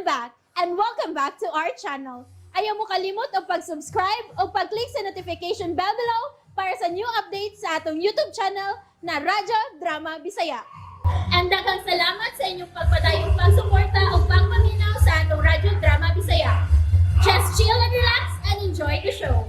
I'm back and welcome back to our channel. Ayaw mo kalimot og pag-subscribe o pag-click sa notification bell below para sa new updates sa atong YouTube channel na Radyo Drama Bisaya. And daghang salamat sa inyong pagpadayong pagsuporta o pagpaminaw sa atong Radyo Drama Bisaya. Just chill and relax and enjoy the show.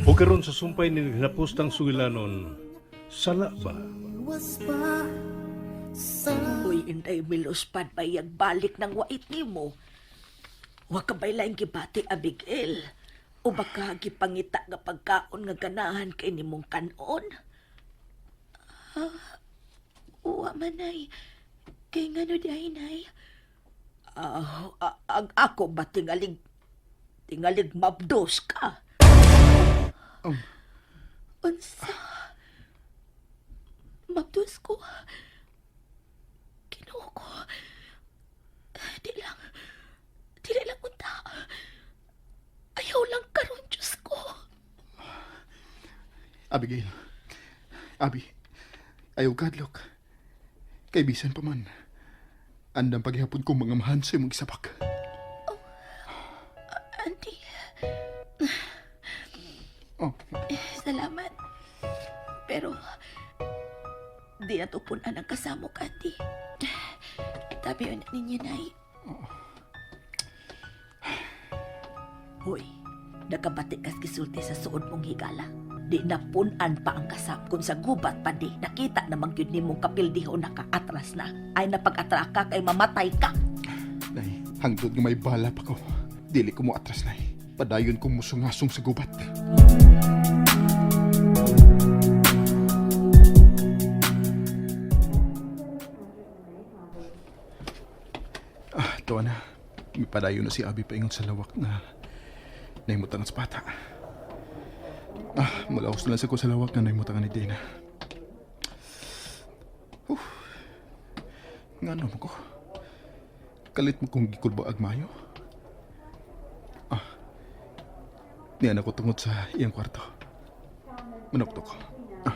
O karon sa sumpay ni naghapos sugilanon, sala ba? Uy, Inday Miluspad, bayag balik ng wait nimo. Wa ka ba'y laing gibati, Abigail? O baka gipangita nga pagkaon nga ganahan kay nimong kanon? Ah, wa man ay. Kay ngano diay, Nay? Ah, ang ako ba tingalig mabdos ka? Unsa? Mabdos ko? Ginoo ko. Di lang. Dili lang unta. Ayaw lang karon, Diyos ko. Abigail. Abi. Ayaw kadlok. Kay bisan pa man. Andam paghihapon kong mga mahan sa imong gisabak. Auntie, Oh, salamat. Pero, di na to punan ang kasamok, Auntie. Tabi na ninyo, Nay. Hoy, nakabati kas gisulti sa suod mong higala. Di na punan pa ang kasap kung sa gubat pa di. Nakita na gyud nimong kapildihon naka-atras na. Ay napag-atraka kay mamatay ka. Nay, hangtod nga may bala pa ko. Dili ko mo atras, Nay. Padayon kong musungasong sa gubat. Ah, tuwa na. May padayon na si Abi paingon sa lawak na naimutan sa bata. Ah, mulaos na lang sa ko sa lawak na naimutan ni Dana. Nga naman ko. Kalit mo kong gikulba agmayo. Ah, niyan ako tungod sa iyang kwarto. Manuktok ko. Ah.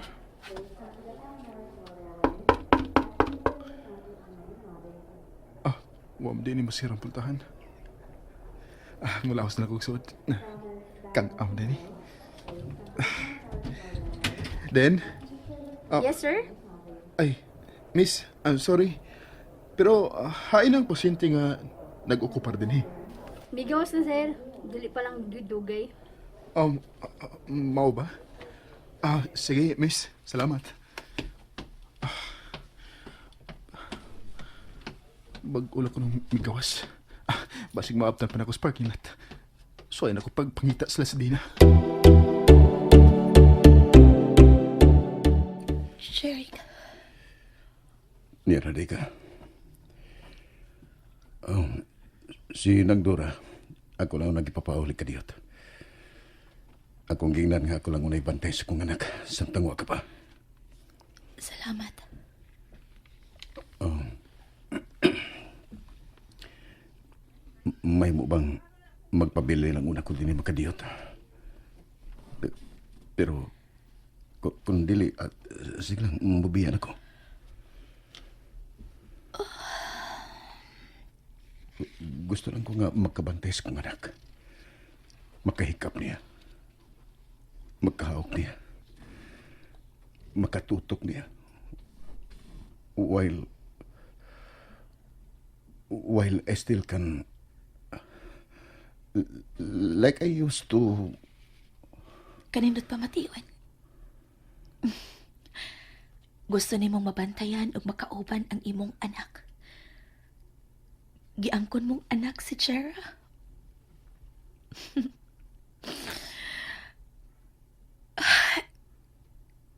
Ah, wa mo din ni masirang pultahan. Ah, mulaos na lang kong suot. Kang am din eh. Den? Ah. Yes, sir? Ay, miss, I'm sorry. Pero hain ang pasyente nga nag-okupar din eh. Bigawas na, sir. Dili pa lang dugay. Mao ba? Ah, sige, miss. Salamat. Ah. Bag-ulo ko ng migawas. Ah, basig maabtan pa na ako sa parking lot. So, ay ako pagpangita sila sa Dina. Sherry, Nira di ka. Oh, si Nang Dora, ako lang ang nagipapauli ka diyot. Akong gingnan nga ako lang unay bantay sa kong anak. Samtang wa ka pa. Salamat. Oh. May mo bang magpabili lang una ko din makadiyot? Pero kung dili, at sige lang, mubiyan ako. Gusto lang ko nga magkabantay sa kong anak. Makahikap niya. Magkahawak niya. Makatutok niya. While I still can, like I used to. Kanindot pa mation. Gusto nimong mabantayan ug makauban ang imong anak. Giangkon mong anak si Jera.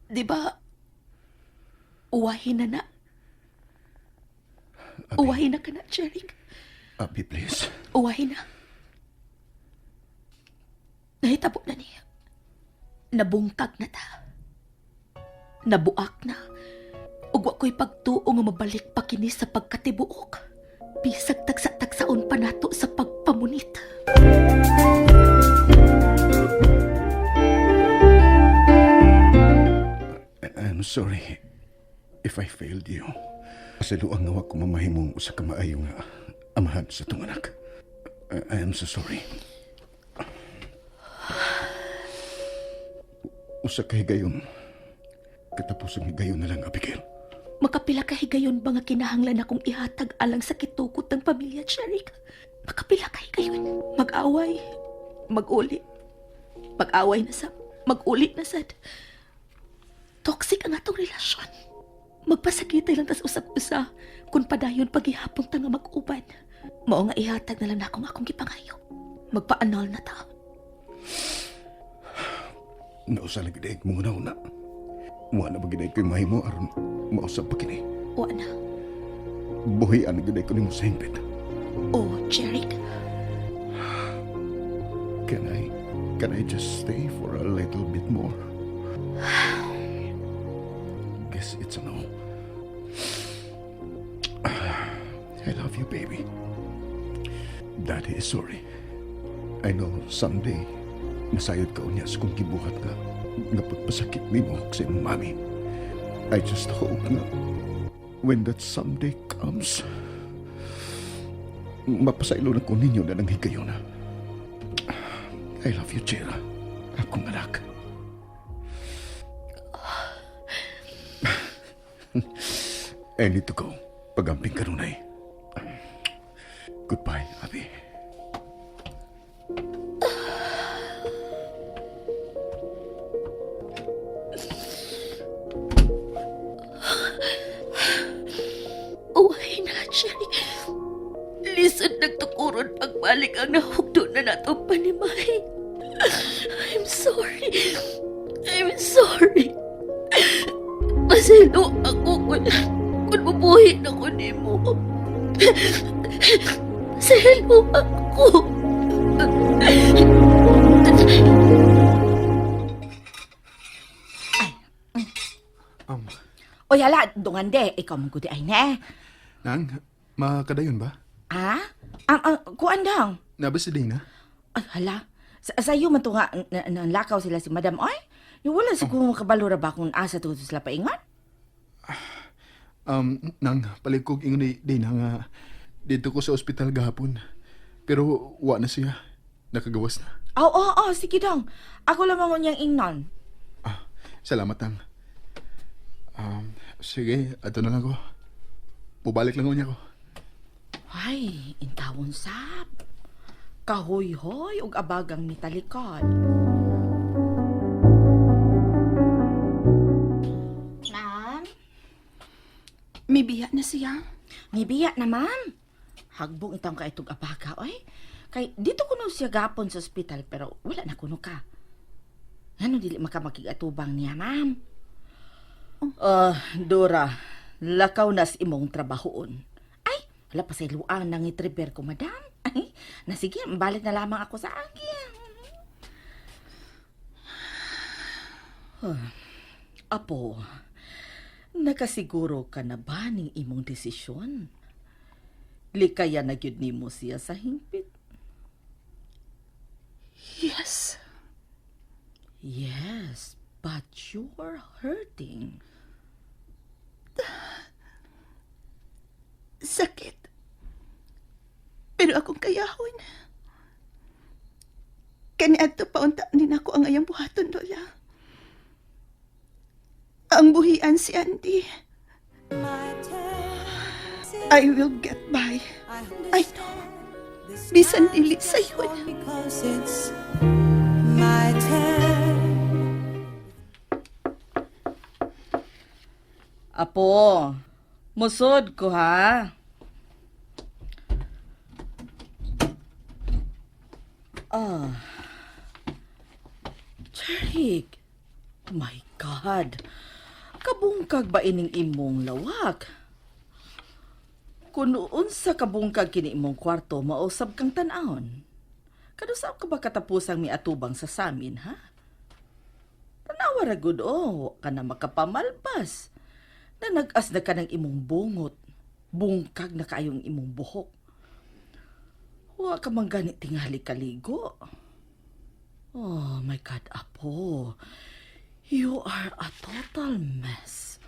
Di ba, uwahin na na. Abi, Uwahin na ka na, Jeric. Abi, please. Uwahin na. Nahitabo na niya. Nabungkag na ta. Nabuak na. Ug wa ko'y pagtuo nga mabalik pa kini sa pagkatibuok. Bisag tagsa-tagsaon pa nato sa pagpamunit. I'm sorry if I failed you. Pasiluang nga wa ko mamahimong usa ka maayo nga amahan sa tong anak. I am so sorry. Usa ka higayon. Katapos ang higayon na lang, Abigail. Makapila ka higayon ba nga kinahanglan akong ihatag alang sa kitukot ng pamilya, Jeric? Makapila ka higayon. Mag-away. Mag-uli. Mag-away na sa... Mag-uli na sad. Toxic ang atong relasyon. Magpasakitay lang tas usag-usa kung padayon paghihapon ta nga mag-uban. Mao nga ihatag na lang nakong akong gipangayo. Magpa-annul na ta. Nausa lang gid mo na una. Wa na ba gid ko'y mahimo aron mausab pa kini. Wa na. Buhian na gid ko nimo sa hingpit. Oh, Jeric. Can I just stay for a little bit more? Guess it's a no. I love you, baby. Daddy is sorry. I know someday masayod ka unya sa kung gibuhat nga nga pagpasakit nimo sa imong mami. I just hope nga when that someday comes, mapasaylo na ko ninyo na nang higayon na. I love you, Chira. Akong anak. I need to go. Pagamping ka runay. Goodbye, Abby. Uhay na, Jeric. Lisod nagtukuron pagbalik ang nahugdo na natong panimay. I'm sorry. I'm sorry. Pasaylo ako kung mabuhi na ko nimo. Pasaylo ako. Oy, hala, dungande, ikaw man gudi ay ne. Nang, makadayon ba? Ha? Ang kuan dang. Naba si Dana? Ay, hala. Sa sayo man to nga nanlakaw sila si Madam Oy. Yung wala sa kung kabalura ba kung asa to sila paingon? Nang, paligkog ingon ni Dana nga dito ko sa ospital gahapon. Pero wa na siya. Nakagawas na. Oo, oh, oh, sige dong. Ako lamang unyang ingnon. Ah, salamat, Nang. Sige, ato na lang ko. Mubalik lang unya ko. Ay, intawon sab. Kahoy-hoy ug abagang mitalikod. Ma'am? Mibiya na siya. Mibiya na, ma'am. Hagbong itang kaitog abaga, oy. Kay dito kuno siya gapon sa ospital pero wala na kuno ka. Ano dili makamakig-atubang niya, ma'am? Ah, Dora, lakaw na sa imong trabahoon. Ay, wala pa sa iluan nang itriber ko, madam. Ay, na sige, balik na lamang ako sa akin. Ah, Apo, nakasiguro ka na ba ning imong desisyon? Likaya na gyud nimo siya sa hingpit. Yes. Yes, but you're hurting. Sakit. Pero akong kayahon. Kaniadto paunta ni nako ang ayang buhaton, Lola. Ang buhian si Andy. I will get by. I know. Bisan dili sa yun. Apo, musod ko ha. Ah. Jeric, my God. Kabungkag ba ining imong lawak? Kung unsa kabungkag kini imong kwarto, mausab kang tan-awon. Kanusab ka ba katapusang miatubang sa samin, ha? Tanawa ra gud oh, ka na makapamalbas. Na nag-as na ka ng imong bungot. Bungkag na kaayong imong buhok. Wa ka man gani tingali kaligo. Oh my God, Apo. You are a total mess.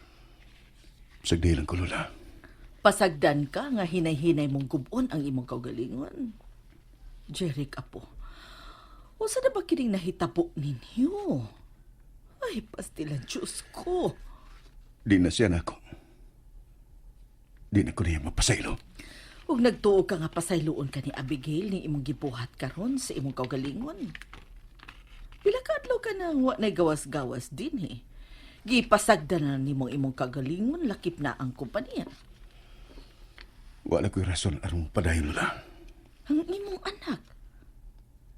Sagdi lang ko, Lola. Pasagdan ka nga hinay-hinay mong gubon ang imong kaugalingon. Jeric, apo. Usa na ba kining nahitabo ninyo? Ay, pastilan, Diyos ko. Di na siya nako. Di na ko niya mapasaylo. Ug nagtuo ka nga pasayloon ka ni Abigail ni imong gibuhat karon sa imong kaugalingon. Pila ka adlaw ka na wa nay gawas-gawas din eh. Gipasagda na nimong imong kagalingon lakip na ang kompanya. Wala ko'y rason aron padayon, Lola. Ang imong anak.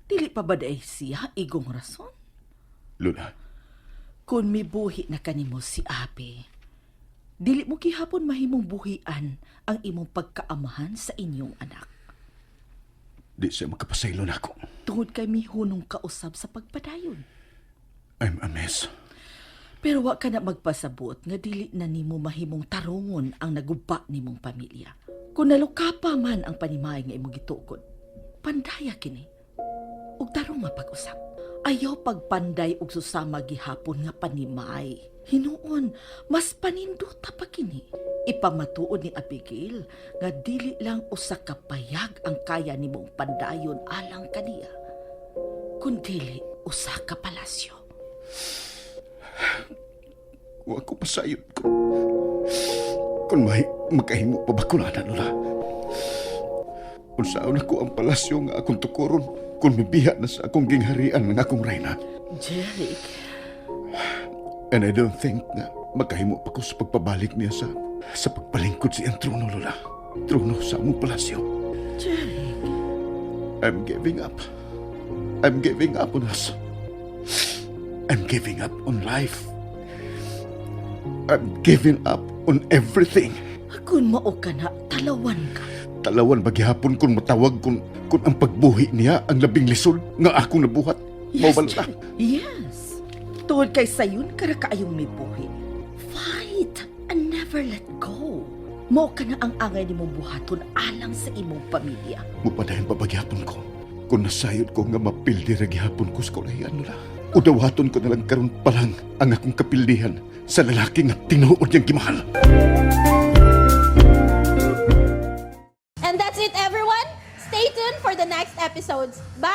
Dili pa ba day siya igong rason? Lola, Kung mibuhi na kanimo si Abe, dili mo gihapon mahimong buhian ang imong pagkaamahan sa inyong anak. di siya makapasaylo nako. Tungod kay mihunong kausab sa pagpadayon. I'm a mess. Pero wa ka na magpasabot nga dili na nimo mahimong tarungon ang naguba nimong pamilya. Kung nalukapa man ang panimay nga imong gitukod, pandaya kini. Ug tarong nga pag-usap. Ayaw pagpanday og susama gihapon nga panimay. Hinuon, mas panindota pa kini. Ipamatuod ni Abigail nga dili lang usa ka payag ang kaya nimong pandayon alang kaniya, kundili usa ka palasyo. Wa ko pasayod ko. Kung may makahimo pa ba ko na, Lola? Unsaon ako ang palasyo nga akong tukuron kung mibiha na sa akong gingharian ng akong reyna. Jeric, And I don't think na makahimo pa ko sa pagpabalik niya sa pagpalingkod sa iyang trono, Lola. Trono sa among palasyo. Jeric. I'm giving up. I'm giving up on us. I'm giving up on life. I'm giving up on everything. Kung mao ka na, talawan ka. Talawan bagihapon kung matawag kung ang pagbuhi niya ang labing lisod nga akong nabuhat. Mao ba na? Jeric. Yes. Tungod kay sayon ka ra kaayong mibuhi. Fight and never let go. Mao ka na ang angay nimong buhaton alang sa imong pamilya. Mupadayon pa bagihapon ko. Kung nasayod ko nga mapildi ra gihapon ko sa kaulahian nila. Udawaton ko na lang karon pa lang ang akong kapildihan sa lalaki nga tinuod niyang gimahal. And that's it, everyone. Stay tuned for the next episodes. Bye!